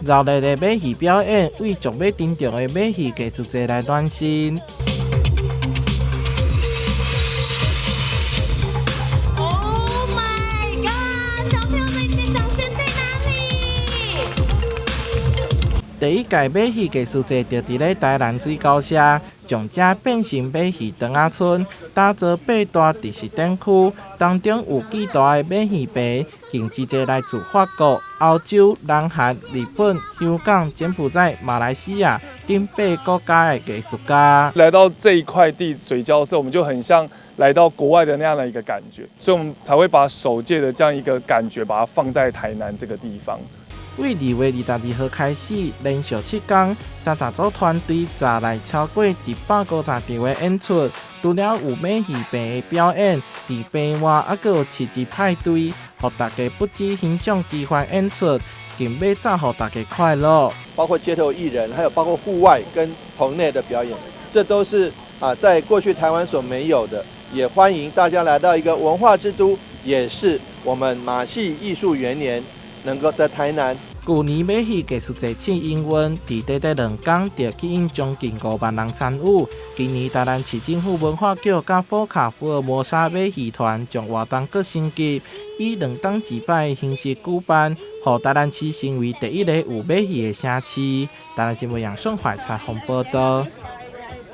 熱烈的馬戲表演，為將欲登場的馬戲藝術節來暖身。 Oh my god！小朋友們，你的掌聲在哪裡？第一屆馬戲藝術節就佇咧台南水溝社，將遮變成馬戲庄仔村，打造八大特色展區，當中有巨大的馬戲棚，更真濟來自法國、歐洲、南韓、日本、香港、柬埔寨、馬來西亞等八國家的藝術家。來到這一塊地水交社，我們就很像來到國外的那樣的一個感覺，所以我們才會把首屆的這樣一個感覺，把它放在台南這個地方。對2月22號開始，連續7天，30組團隊載來超過150場的演出。除了有馬戲棚的表演，佇棚外猶閣有市集派對，予大家不止欣賞奇幻演出，更買炸予大家快樂。包括街頭藝人，還有包括戶外跟棚內的表演，這都是啊，在過去台灣所沒有的。也歡迎大家來到一個文化之都，也是我們馬戲藝術元年，能夠在台南。舊年馬戲藝術節試營運，佇短短2工就吸引將近5萬人參與。今年台南市政府文化局佮火卡福爾摩沙馬戲團將活動閣升級，以2冬一擺的形式舉辦，予台南市成為第一个有馬戲的城市。台南新聞楊順懷採訪報導。